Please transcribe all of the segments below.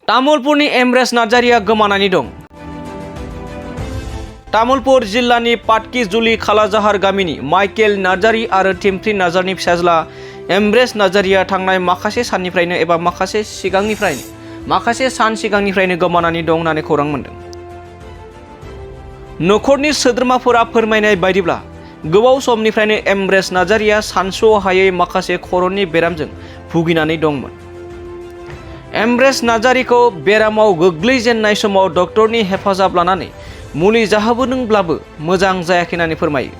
तामुलपुरनि एमब्रेस नार्जारिया गोमानानै दं। तामुलपुर जिल्लानि पाटकिजुलि खालाजाहार गामिनि माइकेल नार्जारि आरो टिम्फ्रि नार्जारिनि फिसाज्ला एमब्रेस नार्जारिया थांनाय माखासे सान सिगांनिफ्रायनो गोमानानै दं होननानै खौरां मोन्दों। नखरनि सोद्रोमाफोरा फोरमायनाय बायदिब्ला गोबाव समनिफ्रायनो एमब्रेस नार्जारिया सानस'हायै माखासे खर'नि बेरामजों भुगिनानै दंमोन। एमब्रेस नार्जारिखौ बेरामाव गोग्लैजेननाय समाव डक्टरनि हेफाजाब लानानै मुलि जाहोबोदोंब्लाबो मोजां जायाखै होननानै फोरमायो।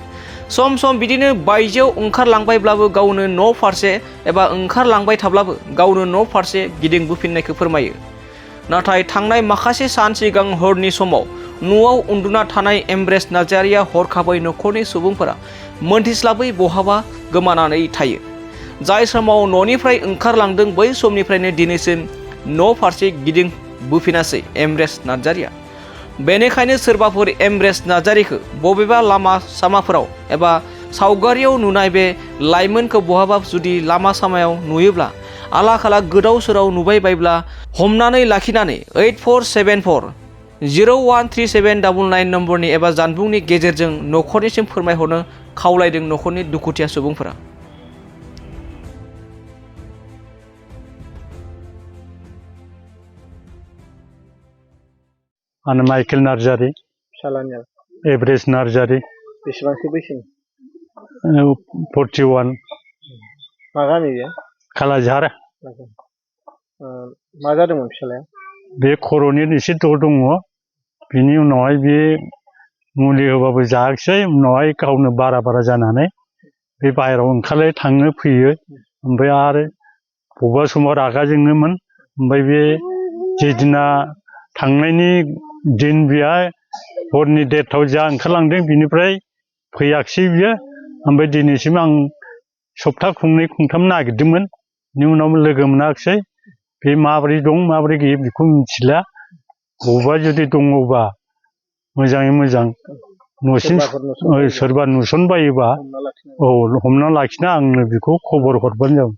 सम सम बिदिनो बायजोआव ओंखारलांबायब्लाबो गावनो न' फारसे एबा ओंखारलांबाय थाब्लाबो गावनो न' फारसे गिदिंबोफिननायखौ फोरमायो। नाथाय थांनाय माखासे सान सिगां हरनि समाव न'आव उन्दुना थानाय एमब्रेस नार्जारिया हरखाबै नखरनि सुबुंफोरा मोनथिस्लाबै बहाबा गोमानानै थायो। जाय समाव न'निफ्राय ओंखारलांदों बै समनिफ्रायनो दिनैसिम न' फारसे गिदिंबोफिनासै एमब्रेस नार्जारिया। बेनिखायनो सोरबाफोर एमब्रेस नार्जारिखौ बबेबा लामा सामाफोराव एबा सावगारियाव नुनाय बे लाइमोनखौ बहाबा जुदि लामा सामायाव नुयोब्ला आला खाला गोदाव सोराव नुबाय बायब्ला हमनानै लाखिनानै 8474013799 नम्बरनि एबा जानबुंनि गेजेरजों नखरनिसिम फोरमायहरनो खावलायदों नखरनि दुखुथिया सुबुंफोरा। आं माइकेल नार्जारि, फिसालानिया एमब्रेस नार्जारि, बेसेबांसो बैसोनि? 41, मा गामि बेयो? खालाझार। मा जादोंमोन फिसालाया? बे खर'नि एसे दं। बिनि उनावहाय बे मुलि होबाबो जायाखिसै। उनावहाय गावनो बारा जानानै बे बाहेरायाव ओंखारलाय थाङो फैयो। ओमफ्राय आरो बबेबा समाव रागा जोङोमोन। ओमफ्राय बे जेदिना थांनायनि दिन बिया हरनि 1:30 जा ओंखारलांदों बिनिफ्राय फैयाखिसै बियो। ओमफ्राय दिनैसिम आं सप्ता खुंनै खुंथाम नागिरदोंमोन। बेनि उनाव लोगो मोनाखिसै। बे माबोरै दं माबोरै गैया बेखौ मिथिला। बबेबा जुदि दङबा मोजाङै मोजां न'सिम सोरबा नुसनबायोबा हमना लाखिना आंनो बेखौ खबर हरबानो जाबाय।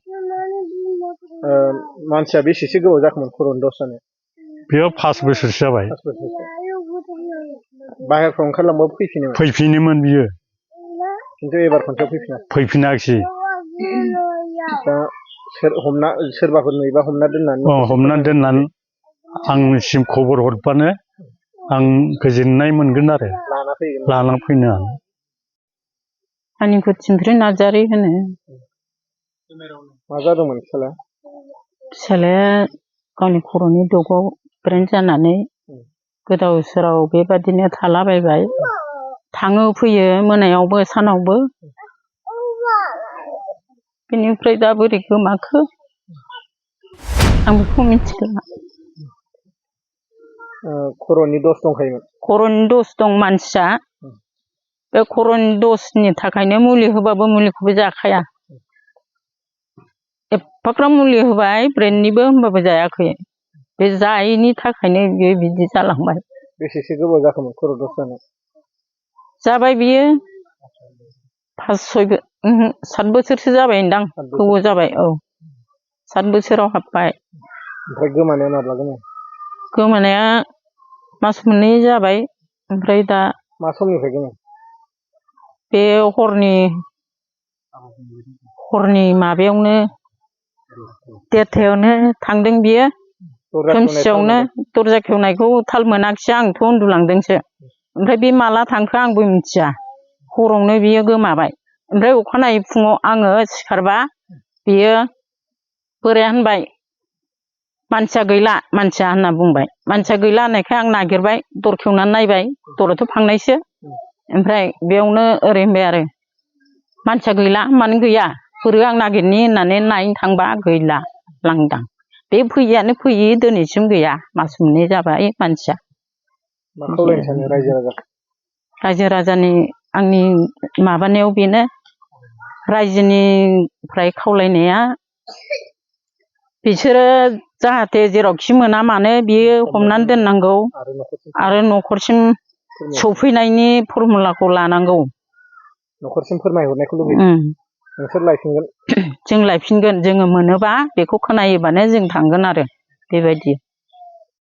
मानसिया बेसेसो गोबाव जाखोमोन खर'नि दस जानाय? बेयाव 5 बोसोरसो जाबाय। बाहेरफ्राव ओंखारलांबाबो फैफिनोमोन बियो। खिन्थु एबार खनसेयाव फैफिनाखिसै। दा सोरबाफोर नुयोबा हमना दोननानै आंनिसिम खबर हरबानो आं गोजोननाय मोनगोन आरो लाना फैनो हागोन। आंनिखौ टिम्फ्रि नार्जारि होनो। मा जादोंमोन फिसालाया? फिसालाया गावनि खर'नि दगाव ब्रेन जानानै गोदाव सोराव बेबादिनो थालाबायबाय। थाङो फैयो मोनायावबो सानावबो। बेनिफ्राय दा बोरै गोमाखो आं बेखौ मिथिला। खर'नि दस दंखायोमोन? खर'नि दस दं मानसिया। बे खर'नि दसनि थाखायनो मुलि होबाबो मुलिखौबो जाखाया। एफाग्राब मुलि होबाय ब्रेननिबो होमबाबो जायाखै। बे जायैनि थाखायनो बियो बिदि जालांबाय। बेसेसो गोबाव जाखोमोन खर' दस जानाय? जाबाय बियो 7 बोसोरसो जाबायदां। गोबाव जाबाय। 7 बोसोराव हाबबाय। ओमफ्राय गोमानाया माब्ला गोमाया? गोमानाया मास मोननै जाबाय। ओमफ्राय दा मा समनिफ्राय गोमाया? बे हरनि माबायावनो 1:30 थांदों बियो। खोमसियावनो दरजा खेवनायखौ थाल मोनाखिसै। आंथ' उन्दुलांदोंसो। ओमफ्राय बे माला थांखो आंबो मिथिया। हरावनो बियो गोमाबाय। ओमफ्राय अखानायै फुङाव आङो सिखारबा बियो बोराया होनबाय मानसिया गैला होनना बुंबाय। मानसिया गैला होननायखाय आं नागिरबाय। दर खेवनानै नायबाय। दराथ' फांनायसो। ओमफ्राय बेयावनो ओरै होनबाय आरो मानसिया गैला। मानो गैया? बोरै आं नागिरनि होननानै नायनो थांबा गैला लांदां। बे फैयैयानो फैयि दिनैसिम गैया। मास मोननै जाबाय मानसिया। मा खावलायनो सानो रायजो राजाखौ? रायजो राजानि आंनि माबानायाव बेनो रायजोनिफ्राय खावलायनाया बिसोरो जाहाथे जेरावखि मोना मानो बियो हमनानै दोननांगौ आरो न'खरसिम सफैनायनि फर्मुलाखौ लानांगौ। न'खरसिम फोरमायहरनायखौ लुबैयो। नोंसोर लायफिनगोन? जों लायफिनगोन। जोङो मोनोबा बेखौ खोनायोबानो जों थांगोन आरो बेबायदि।